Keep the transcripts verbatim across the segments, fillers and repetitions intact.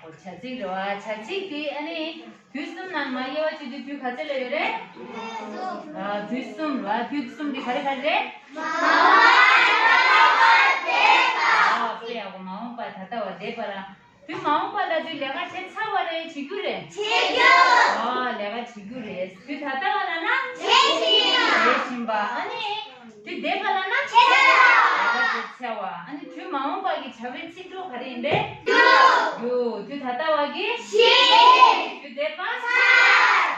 བྱ་ཚིག་རེད་བ། བྱ་ཚིག་དེ་ཨ་ནི་དུས་གསུམ་ནང་མ་དབྱེ་བ་ཕྱེ་དུས་དུས་ག་ཚོད་ལ་ཡོད་རེད། ཨ། དུས་གསུམ་རེད་བ། དུས་གསུམ་དེ་ག་རེ་ག་རེ་རེད། ཨ། དཔེ་ཡག་པོ། མ་འོངས་པ་ད་ལྟ་བ་འདས་པ་ལ། དུས་མ་འོངས་པ་ལ་དུས་ལས་ཀ་བྱས་ཚར་བ་རེད། བྱེད་རྒྱུ་རེད། བྱེད་རྒྱུ། ཨ། ལས་ཀ་བྱེད་རྒྱུ་རེད། དུས་ད་ལྟ་བ་ལ་ན། བྱེད་བཞིན། བྱེད་བཞིན་པ། ཨ་ནི། དུས་འདས་པ་ལ་ན། བྱེད་ཚར། ལས་ཀ་བྱས་ཚར་བ། ཨ་ནི་དུས་མ་འོངས་པ་གི་བྱ་བའི་ཚིག་གྲོགས་ག་རེ་ཡིན་པས། རྒྱུ། རྒྱུ། དུས་ད་ལྟ་བ་གི། བཞིན། དུས་འདས་པ། ཚར།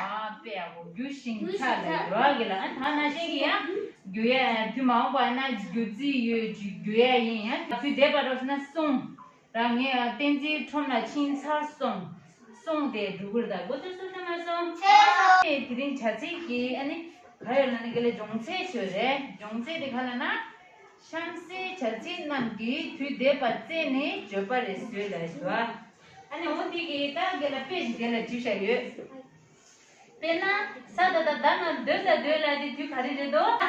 ཨ། དཔེ་ཡག་པོ། རྒྱུ་ཞིང་ཚར་ལ་ཡོད་གི་ལ། ཨ། ད་ནང་བཞིན་གྱི་ཡང་། རྒྱུ་ཡ། དུས་མ་འོངས་པ་ན་རྒྱུ་རྩིས་ཡོད། རྒྱུ་ཡ་ཡིན། ཡང་དུས་འདས་པ་རོ་ན་སོང་། རང་ངས་བསྟན་འཛིན་ཁྲོམ་ལ་ཕྱིན་ཚར་སོང་། སོང་སྟེ་འགྲོ་གི་རེད། ད་འགོ་ཚུགས་སོང་ཚར་མ་སོང་། ཚར་སོང་། དེ་རིང་བྱ་ཚིག་གི་ཨ་ནི་ག་ཡོད་ལ་ནི་དགེ་ལ་སྦྱོང་ཚད་ཆོད་རེད། སྦྱོང་ཚད་དེ་ག་ལ་ན། གཤམ་གསལ་བྱ་ཚིག་རྣམས་ཀྱིས་དུས་འདས་པ་བཙལ་ནས་བརྗོད་པ་རེ་བཟོས་ལ་ཞུ་བ། ཨ་ནི་འོ་དེ་གི་ད་དགེ་ལ་དཔེ་ཞིག་དེ་ལ་བྲིས་བཞག་ཡོད། དཔེར་ན། ས་ད་ད་ད་ན་འདོད་ད་འདོད་ལ་དེ་དུས་ག་རེ་རེད་དོ། ད་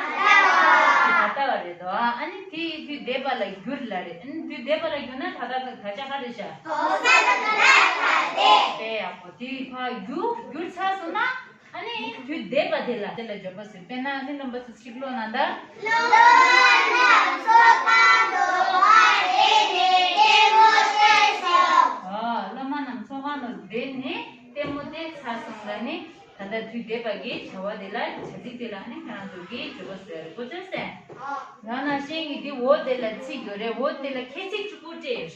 ལྟ་བ་རེད་དོ། ཨ་ནི་དེ་དུས་འདས་པ་ལ་བསྒྱུར་ལ་རེད། ཨ་ནི་དུས་འདས་པ་ལ་བསྒྱུར་ན་ད་ལྟ་ད་ཆ་ག་རེ་བྱ། དོ་ས་ད་ད་ལ་ད་དེ། དཔེ་ཡག་པོ། དེ་ཕ་བསྒྱུར་བསྒྱུར་ཚར་སོང་ན། ཨ་ནི་དུས་འདས་པ་དེ་ལ་དེ་ལ་འཇོག་པ་ཟེར། དཔེར་ན་ཨ་ནི་རྣམ་པ་ཚོ་ཚིག་ཀློག་ན་ད། སློབ་མ་རྣམས་ཚོགས་ཁང་དུ་བག་ལེབ་ནས་ལྟད་མོ་ལྟོས་ཤོག་ཨ། སློབ་མ་རྣམས་ཚོགས་ཁང་དུ་བསྡད་ནས་ལྟད་མོ་ལྟས་ཚར་སོང་ལ་ནི། ད་ལྟ་དུས་འདས་པ་གི་བྱ་བ་དེ་ལ་བྱ་ཚིག་དེ་ལ་ནི་ཁྱེད་རང་ཚོ་གིས་འཇོག་པ་བཟོ་ཡ་རེད། གོ་ཚོད་ཟེར། ཡང་ན་གཞན་གྱིས་འདི་འོ་དེ་ལ་ཚིག་ཡོད་རེད། འོ་དེ་ལ་ཁྱད་ཚིག་གཅིག་པུ་སྤྲད།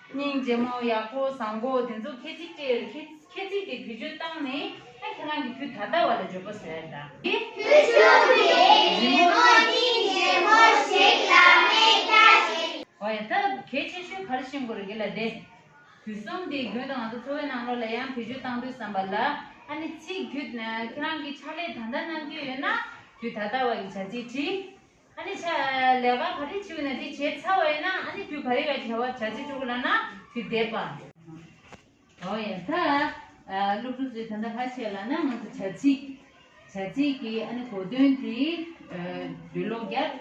སྙིང་རྗེ་མོ། ཡག་པོ། བཟང་པོ། དེ་ཚོ་ཁྱད་ཚིག་སྤྲད། ཁྱད་ཁྱད་ཚིག་དེ་བེད་སྤྱོད་བཏང་ནས་ཨ་ཁྱེད་རང་གི་དུས་ད་ལྟ་བ་ལ་འཇོག་པ་བཟོ་ཡ་རེད། དུས་གསུམ་གྱི་རི་མོ་སྙིང་རྗེ་མོ་ཞིག་ལ་མིག་ལྟ་ཞིག་ཨོ་ཡ། ད་གལ་ཆེ་ཤོས་ག་རེ་ཤེས་དགོས་རེད་གི་ལ་དེ། དུས་གསུམ་དེ་རྒྱུན་དུ་ང་ཚོ་འཚོ་བའི་ནང་ལོགས་ལ་ཡང་བེད་སྤྱོད་བཏང་དུས་ཙམ་པ་ལ། ཨ་ནི་ཚིག་བརྒྱུད་ནས་ཁྱེད་རང་གིས་ཕྱག་ལས་ད་ལྟ་གནང་གི་ཡོད་ན་དུས་ད་ལྟ་བ་ཡི་བྱ་ཚིག་བྲིས། ཨ་ནི་ཕྱག་ལས་ཀ་ག་རེ་བྱེད་ཡོད་ན་དེ་བྱས་ཚར་བ་ཡིན་ན། ཨ་ནི་དུས་ག་རེ་བའི་བྱ་བ་བྱ་ཚིག་སྤྲོད་དགོས་ལབ་ན་དུས་འདས་པ། ཨོ་ཡ། ད་སློབ་ཕྲུག་ཚོས་ད་ལྟ་ག་བྱས་ལབ་ན་ང་ཚོ་བྱ་ཚིག་བྱ་ཚིག་གི་ཨ་ནི་གོ་དོན་དེ་འདོད་ཀློག་རྒྱབ།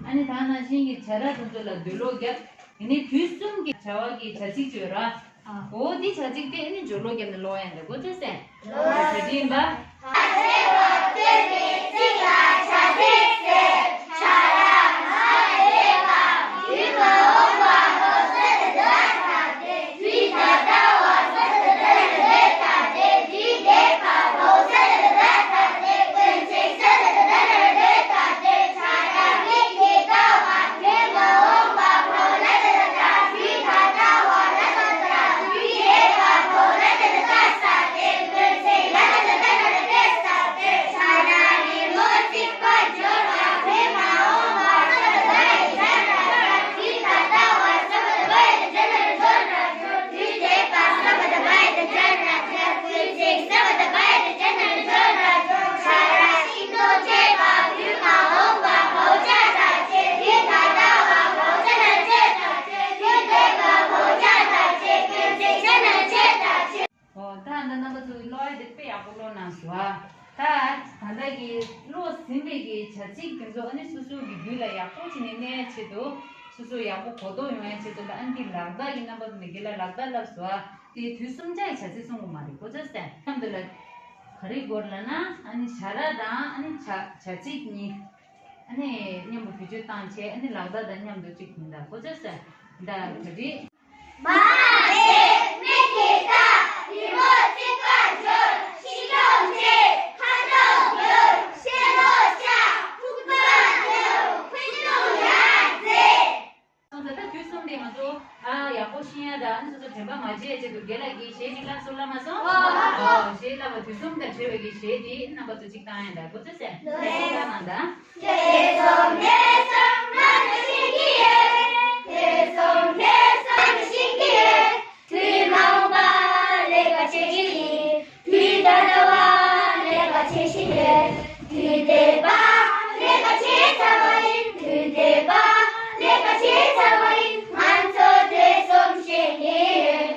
ཨ་ནི་ད་ནང་བཞིན་གྱི་བྱ་ར་དེ་ཚོ་ལ་འདོད་ཀློག་རྒྱབ། དེ་ནས་དུས་གསུམ་གྱི་བྱ་བ་གི་བྱ་ཚིག་བརྗོད་ར། འོ་འདི་བྱ་ཚིག་དེ་ཨ་ནི་འཇོག་ཀློག་རྒྱབ་ནས་ཀློག་ཡ་འདྲ། གོ་ཚོད་ཟེར། ལོ་ཟེར་གྱིན་པ། བྱ་བྱེད་པ་སྟོན་པའི་ཚིག་ལ་བྱ་ཚིག་ཟེར། བྱ་ར་ང་འདས་པ་དུས་མ་འོངས་པ་ལོ་ཟེར་དེ་ལ་བྱ་སྟེ། དུས་ད་ལྟ་བ་ཟེར་དེ་ལ་འདས་ད་སྟེ། དུས་འདས་པ་ལོ་ཟེར་དེ་ལ་བྱ་སྟེ། ཀུན་ཚིག་ཟེར་དེ་ལ་འདས་ད་སྟེ། བྱ་ར་མིག་གིས་ལྟ་བ་དུས་མ་འོངས་པ་ལོ་ལ་དེ་ལ་བྱ། དུས་ད་ལྟ་བ་ལ་དེ་ལ་བྱ། དུས་འདས་པ་ལོ་ལ་དེ་ལ་བྱ་ས་སྟེ། ཀུན་ཚིག་ལ་དེ་ལ་དེ་ལ་དེ་ས་སྟེ། བྱ་ར་རི་མོ་གཅིག་པ་འཇོག་ར། དུས་མ་འོངས་པ་ས་དེ་ལ་བྱ་ར། དུས་ད་ལྟ་བ་ས་དེ་ལ་དེ་ལ་འཇོག་ར། དུས་འདས་པ་ས་དེ་ལ་དེ་ལ་འཇོག་ར། ཀུན་ཚིག་ས་དེ་ལ་དེ་ལ་འཇོག་ར། བྱ་ར་ཤིང་ཏོག་བཅད་པ་དུས་མ་འོངས་པ་བག་ཆགས་དང་བཅས། དུས་ད་ལྟ་བ་བག་ཆགས་དང་བཅས་དང་བཅས། དུས་འདས་པ་བག་ཆགས་དང་བཅས། ཀུན་ཚིག་ས་དང་བཅས་དང་བཅས། ཨོ། ད་ད་རྣམ་པ་ཚོ་གི་ཀློག་ཡ་དེ་དཔེ་ཡག་པོ་ཀློག་གནང་སོང་ཨ། ད་ད་ལྟ་གི་ཀློག་ཟིན་པའི་གི་བྱ་ཚིག་དེ་ཚོ་ཨ་ནི་སོ་སོ་གི་རྒྱུད་ལ་ཡག་པོ་བྱས་ནས་གནས་ཆེད་དུ། སོ་སོ་ཡག་པོ་གོ་རྟོགས་ཡོང་ཡ་ཆེད་དུ་ལ་ཨ་ནི་དེ་ལག་བརྡ་གི་རྣམ་པ་ཚོ་ནས་དགེ་ལ་ལག་བརྡ་བསླབས་སོང་ཨ། དེ་དུས་གསུམ་ཆ་ཡི་བྱ་ཚིག་གསུང་གི་མ་རེད། གོ་ཚོད་ཟེར། མཉམ་དུ་ལ་ག་རེ་དགོས་ལབ་ན། ཨ་ནི་བྱ་ར་དང་ཨ་ནི་བྱ་བྱ་ཚིག་གཉིས། ཨ་ནི་མཉམ་པོ་བེད་སྤྱོད་བཏང་བྱས། ཨ་ནི་ལག་བརྡ་དང་མཉམ་དུ་གཅིག་ཡིན་ད། གོ་ཚོད་ཟེར། ད་ག་རེ། མ་རེད། མིག་གིས་ལྟ། རི་མོ་གཅིག་པ་འཇོག་ཤིང་ཏོག་འབྱེད། ཁ་དོག་བསྒྱུར། ཤེལ་སྒོ་བཅག་ཐུག་པ་བསྣུན། འཕེན་གདོང་ཡར་འཛེགས། སོང་ཙང་ད་དུས་གསུམ་དེ་ང་ཚོ་ཨ་ཡག་པོ་ཤེས་ཡ་དང་ཨ་ནི་སོ་སོ་དྲན་པ་མ་བརྗེད་ཡ་ཆེད་དུ་དགེ་ལགས་ཀྱིས་གཞས་ཅིག་བསླབས་སོང་བསླབས་མ་སོང་། ཨོ། གཞས་བསླབས་པ་དུས་གསུམ་དང་བྲལ་བའི་གི་གཞས་དེ་རྣམ་པ་ཚོ་གཅིག་བཏང་ཡ་དང་། གོ་ཚོད་ཟེར། ལགས་སོ། བཏང་གནང་དང་།